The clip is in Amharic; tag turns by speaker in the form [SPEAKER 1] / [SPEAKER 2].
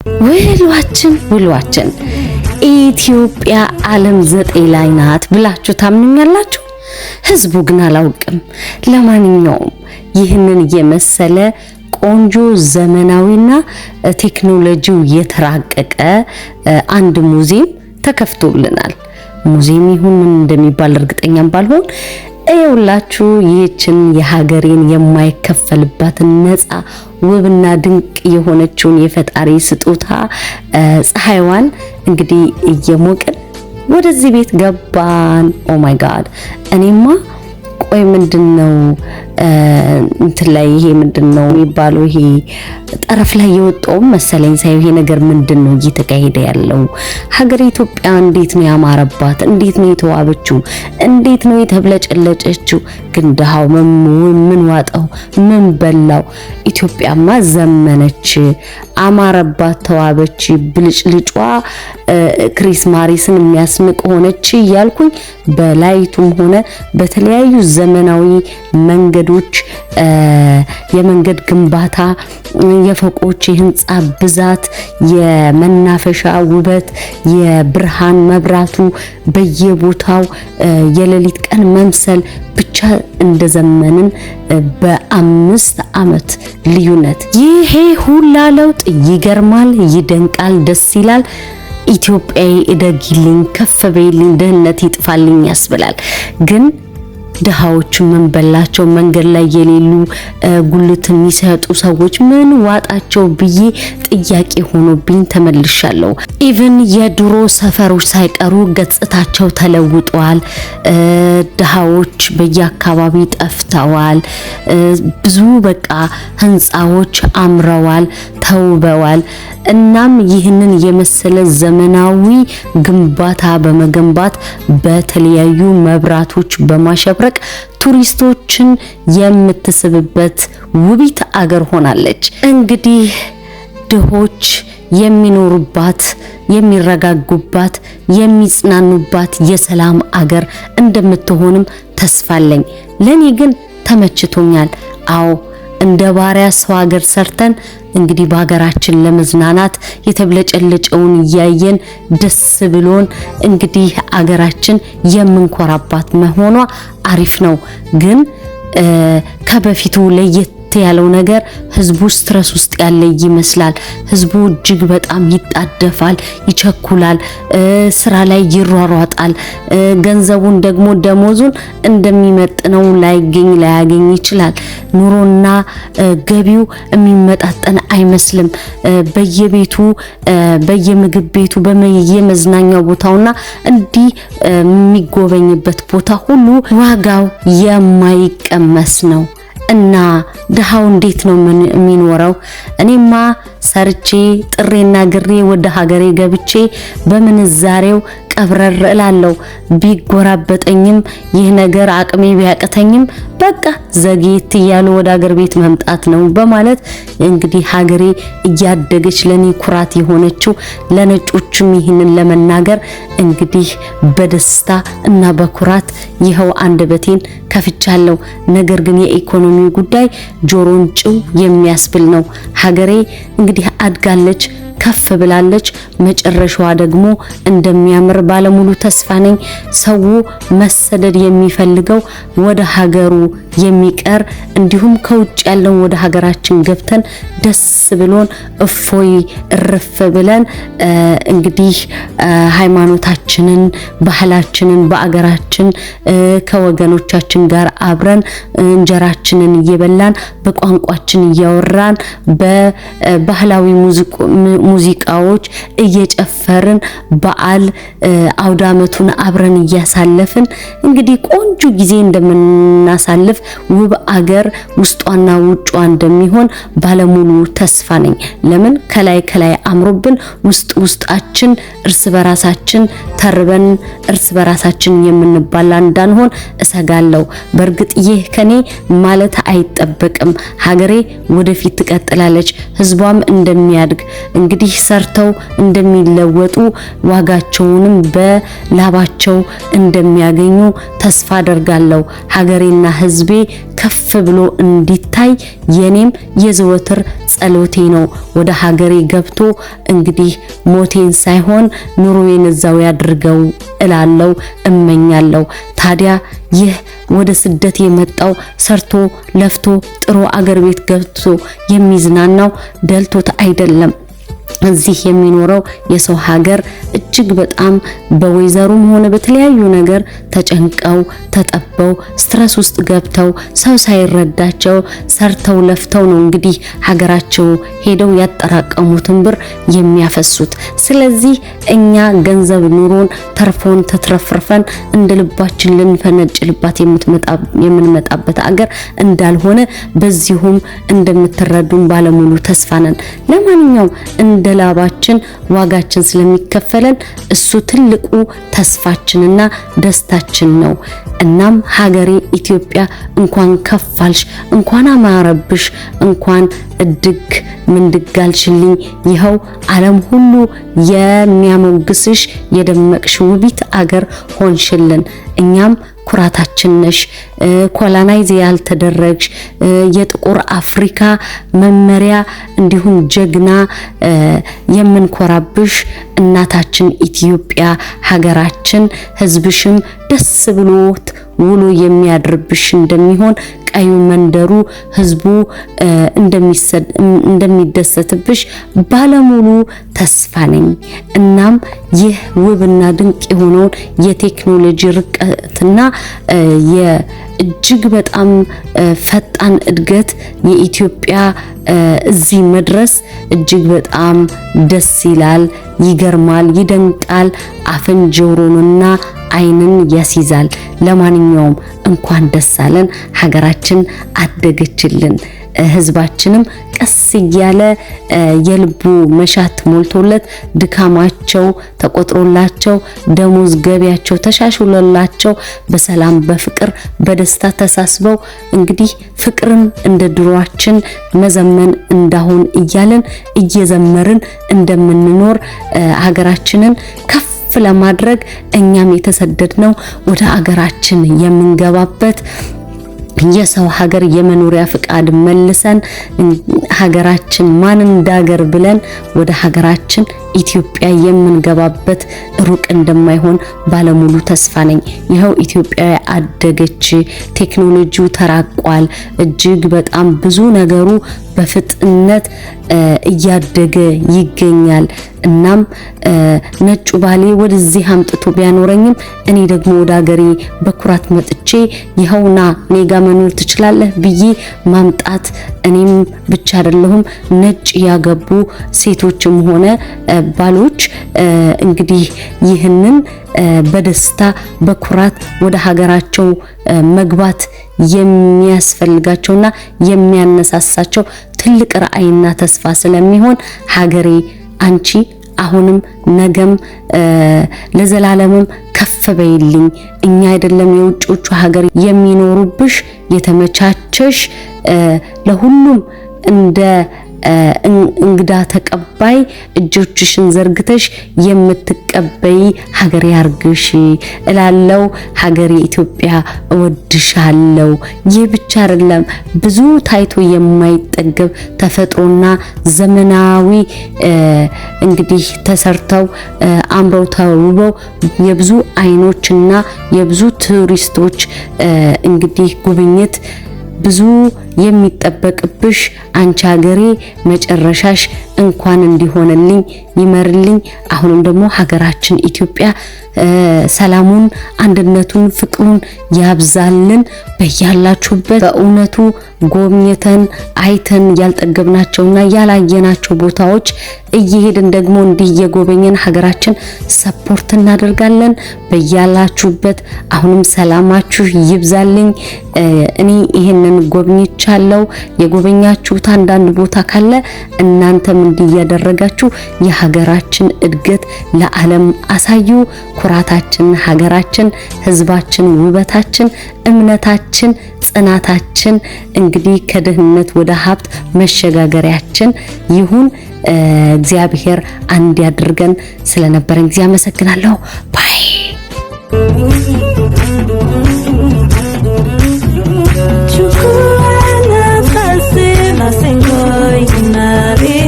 [SPEAKER 1] ውሏችን ውሏችን ኢትዮጵያ ዓለም 9 ላይ ናት ብላችሁ ታምኑኛላችሁ? ህዝቡ ግን አላውቅም። ለማንኛውም ይህንን የመሰለ ቆንጆ ዘመናዊና ቴክኖሎጂው የተራቀቀ አንድ ሙዚየም ተከፍቶልናል። ሙዚየም ይሁን ምን እንደሚባል እርግጠኛም ባልሆን ይኸውላችሁ ይህችን የሀገሬን የማይከፈልባትን ነፃ ውብና ድንቅ የሆነችውን የፈጣሪ ስጦታ ፀሐይዋን እንግዲህ እየሞቅን ወደዚህ ቤት ገባን። Oh my God፣ እኔማ ቆይ ምንድነው እንትን ላይ ይሄ ምንድነው የሚባለው? ይሄ ጠረፍ ላይ የወጣው መሰለኝ ሳይው ይሄ ነገር ምንድነው እየተካሄደ ያለው? ሀገር ኢትዮጵያ እንዴት ነው ያማረባት? እንዴት ነው የተዋበችው? እንዴት ነው የተብለጨለጨችው? ግን ድሃው ምን ዋጠው? ምን በላው? ኢትዮጵያማ ዘመነች፣ አማረባት፣ ተዋበች፣ ብልጭልጯ ክሪስ ማሪስን የሚያስንቅ ሆነች እያልኩኝ በ light ኡም ሆነ በተለያዩ ዘመናዊ መንገዶች፣ የመንገድ ግንባታ፣ የፎቆች የህንፃ ብዛት፣ የመናፈሻ ውበት፣ የብርሃን መብራቱ በየቦታው የሌሊት ቀን መምሰል ብቻ እንደዘመንን በ5 ዓመት ልዩነት ይሄ ሁላ ለውጥ ይገርማል፣ ይደንቃል፣ ደስ ይላል። ኢትዮጵያዊ እደጊልኝ፣ ከፍ በይልኝ፣ ድህነት ይጥፋልኝ ያስብላል። ግን ድሃዎቹ ምን በላቸው? መንገድ ላይ የሌሉ ጉልት የሚሰጡ ሰዎች ምን ዋጣቸው ብዬ ጥያቄ ሆኖብኝ ተመልሻለሁ። Even የድሮ ሰፈሮች ሳይቀሩ ገጽታቸው ተለውጧል። ድሃዎች በየአካባቢ ጠፍተዋል። ብዙ በቃ ህንፃዎች አምረዋል፣ ተውበዋል። እናም ይህንን የመሰለ ዘመናዊ ግንባታ በመገንባት በተለያዩ መብራቶች በማሸብረቅ ቱሪስቶችን የምትስብበት ውቢት አገር ሆናለች። እንግዲህ ድሆች የሚኖሩባት፣ የሚረጋጉባት፣ የሚጽናኑባት የሰላም አገር እንደምትሆንም ተስፋ አለኝ። ለኔ ግን ተመችቶኛል። አዎ፣ እንደ ባሪያ ሰው ሀገር ሰርተን እንግዲህ በሀገራችን ለመዝናናት የተብለጨለጨውን እያየን ደስ ብሎን እንግዲህ አገራችን የምንኮራባት መሆኗ አሪፍ ነው። ግን ከበፊቱ ለየት ያለው ነገር ህዝቡ stress ውስጥ ያለ ይመስላል። ህዝቡ እጅግ በጣም ይጣደፋል፣ ይቸኩላል፣ ስራ ላይ ይሯሯጣል። ገንዘቡን ደግሞ ደሞዙን እንደሚመጥነው ላይገኝ ላያገኝ ይችላል። ኑሮና ገቢው የሚመጣጠን አይመስልም። በየቤቱ፣ በየምግብ ቤቱ፣ በየመዝናኛው ቦታውና እንዲህ የሚጎበኝበት ቦታ ሁሉ ዋጋው የማይቀመስ ነው። እና ድሃው እንዴት ነው የሚኖረው? እኔማ ሰርቼ ጥሬና ግሬ ወደ ሀገሬ ገብቼ በምንዛሬው ቀብረር እላለሁ። ቢጎራበጠኝም ይህ ነገር አቅሜ ቢያቅተኝም በቃ ዘግየት እያሉ ወደ ሀገር ቤት መምጣት ነው በማለት እንግዲህ ሀገሬ እያደገች ለኔ ኩራት የሆነችው ለነጮችም ይህንን ለመናገር እንግዲህ በደስታ እና በኩራት ይኸው አንደበቴን ከፍቻለሁ። ነገር ግን የኢኮኖሚው ጉዳይ ጆሮን ጭው የሚያስብል ነው። ሀገሬ እንግዲህ አድጋለች፣ ከፍ ብላለች። መጨረሻዋ ደግሞ እንደሚያምር ባለሙሉ ተስፋ ነኝ። ሰው መሰደድ የሚፈልገው ወደ ሀገሩ የሚቀር እንዲሁም ከውጭ ያለውን ወደ ሀገራችን ገብተን ደስ ብሎን እፎይ እርፍ ብለን እንግዲህ ሃይማኖታችንን፣ ባህላችንን በአገራችን ከወገኖቻችን ጋር አብረን እንጀራችንን እየበላን፣ በቋንቋችን እያወራን፣ በባህላዊ ሙዚቃዎች እየጨፈርን፣ በዓል አውዳመቱን አብረን እያሳለፍን እንግዲህ ቆንጆ ጊዜ እንደምናሳልፍ፣ ውብ አገር ውስጧና ውጯ እንደሚሆን ባለሙሉ ተስፋ ነኝ። ለምን ከላይ ከላይ አምሮብን ውስጥ ውስጣችን እርስ በራሳችን ተርበን እርስ በራሳችን የምንባላ እንዳንሆን እሰጋለሁ። በእርግጥ ይህ ከኔ ማለት አይጠበቅም። ሀገሬ ወደፊት ትቀጥላለች፣ ህዝቧም እንደሚያድግ እንግዲህ ሰርተው እንደሚለወጡ ዋጋቸውንም በላባቸው እንደሚያገኙ ተስፋ አደርጋለሁ። ሀገሬና ህዝቤ ከፍ ብሎ እንዲታይ የኔም የዘወትር ጸሎቴ ነው። ወደ ሀገሬ ገብቶ እንግዲህ ሞቴን ሳይሆን ኑሮዬን እዛው ያድርገው እላለው፣ እመኛለሁ። ታዲያ ይህ ወደ ስደት የመጣው ሰርቶ ለፍቶ ጥሮ አገር ቤት ገብቶ የሚዝናናው ደልቶት አይደለም። እዚህ የሚኖረው የሰው ሀገር እጅግ በጣም በ weather ኡም ሆነ በተለያዩ ነገር ተጨንቀው ተጠበው stress ውስጥ ገብተው ሰው ሳይረዳቸው ሰርተው ለፍተው ነው እንግዲህ ሀገራቸው ሄደው ያጠራቀሙትን ብር የሚያፈሱት። ስለዚህ እኛ ገንዘብ ኑሮን ተርፎን ተትረፍርፈን እንደ ልባችን ልንፈነጭልባት የምንመጣበት አገር እንዳልሆነ በዚሁም እንደምትረዱን ባለሙሉ ተስፋ ነን። ለማንኛውም እንደ ላባችን ዋጋችን ስለሚከፈለን እሱ ትልቁ ተስፋችንና ደስታችን ነው። እናም ሀገሬ ኢትዮጵያ እንኳን ከፋልሽ፣ እንኳን አማረብሽ፣ እንኳን እድግ ምንድግ አልሽልኝ። ይኸው ዓለም ሁሉ የሚያሞግስሽ የደመቅሽ ውቢት አገር ሆንሽልን። እኛም ኩራታችን ነሽ። Colonize ያልተደረግሽ የጥቁር አፍሪካ መመሪያ እንዲሁም ጀግና የምንኮራብሽ እናታችን ኢትዮጵያ ሀገራችን፣ ሕዝብሽም ደስ ብሎት ውሎ የሚያድርብሽ እንደሚሆን ቀዩ መንደሩ ህዝቡ እንደሚደሰትብሽ ባለሙሉ ተስፋ ነኝ። እናም ይህ ውብና ድንቅ የሆነውን የቴክኖሎጂ ርቀትና የእጅግ በጣም ፈጣን እድገት የኢትዮጵያ እዚህ መድረስ እጅግ በጣም ደስ ይላል፣ ይገርማል፣ ይደንቃል። አፍን ጆሮንና ዓይንን ያስይዛል። ለማንኛውም እንኳን ደስ አለን፣ ሀገራችን አደገችልን። ህዝባችንም ቀስ እያለ የልቡ መሻት ሞልቶለት ድካማቸው ተቆጥሮላቸው ደሞዝ ገቢያቸው ተሻሽሎላቸው በሰላም በፍቅር በደስታ ተሳስበው እንግዲህ ፍቅርን እንደ ድሯችን መዘመን እንዳሁን እያለን እየዘመርን እንደምንኖር ሀገራችንን ከፍ ለማድረግ እኛም የተሰደድነው ወደ አገራችን የምንገባበት የሰው ሀገር የመኖሪያ ፍቃድ መልሰን ሀገራችን ማን እንዳገር ብለን ወደ ሀገራችን ኢትዮጵያ የምንገባበት ሩቅ እንደማይሆን ባለሙሉ ተስፋ ነኝ። ይኸው ኢትዮጵያ አደገች፣ ቴክኖሎጂው ተራቋል፣ እጅግ በጣም ብዙ ነገሩ በፍጥነት እያደገ ይገኛል። እናም ነጩ ባሌ ወደዚህ አምጥቶ ቢያኖረኝም እኔ ደግሞ ወደ ሀገሬ በኩራት መጥቼ ይኸውና እኔ ጋ መኖር ትችላለህ ብዬ ማምጣት እኔም ብቻ አይደለሁም፣ ነጭ ያገቡ ሴቶችም ሆነ ባሎች እንግዲህ ይህንን በደስታ በኩራት ወደ ሀገራቸው መግባት የሚያስፈልጋቸውና የሚያነሳሳቸው ትልቅ ራዕይና ተስፋ ስለሚሆን ሀገሬ አንቺ አሁንም ነገም ለዘላለምም ከፍ በይልኝ። እኛ አይደለም የውጮቹ ሀገር የሚኖሩብሽ የተመቻቸሽ ለሁሉም እንደ እንግዳ ተቀባይ እጆችሽን ዘርግተሽ የምትቀበይ ሀገር ያርግሽ እላለው። ሀገሬ ኢትዮጵያ እወድሻለው። ይህ ብቻ አይደለም፣ ብዙ ታይቶ የማይጠገብ ተፈጥሮና ዘመናዊ እንግዲህ ተሰርተው አምረው ተውበው የብዙ አይኖችና የብዙ ቱሪስቶች እንግዲህ ጉብኝት ብዙ የሚጠበቅብሽ አንቺ ሀገሬ መጨረሻሽ እንኳን እንዲሆንልኝ ይመርልኝ። አሁንም ደግሞ ሀገራችን ኢትዮጵያ ሰላሙን፣ አንድነቱን፣ ፍቅሩን ያብዛልን። በያላችሁበት በእውነቱ ጎብኝተን አይተን ያልጠገብናቸውና ያላየናቸው ቦታዎች እየሄድን ደግሞ እንዲህ እየጎበኘን ሀገራችን support እናደርጋለን። በያላችሁበት አሁንም ሰላማችሁ ይብዛልኝ። እኔ ይሄንን ጎብኝቻለሁ። የጎበኛችሁት አንዳንድ ቦታ ካለ እናንተም እንዲህ እያደረጋችሁ የሀገራችን እድገት ለዓለም አሳዩ። ኩራታችን ሀገራችን፣ ህዝባችን፣ ውበታችን፣ እምነታችን፣ ጽናታችን እንግዲህ ከድህነት ወደ ሀብት መሸጋገሪያችን ይሁን። እግዚአብሔር አንድ ያድርገን። ስለነበረን ጊዜ አመሰግናለሁ። Bye።
[SPEAKER 2] Maria.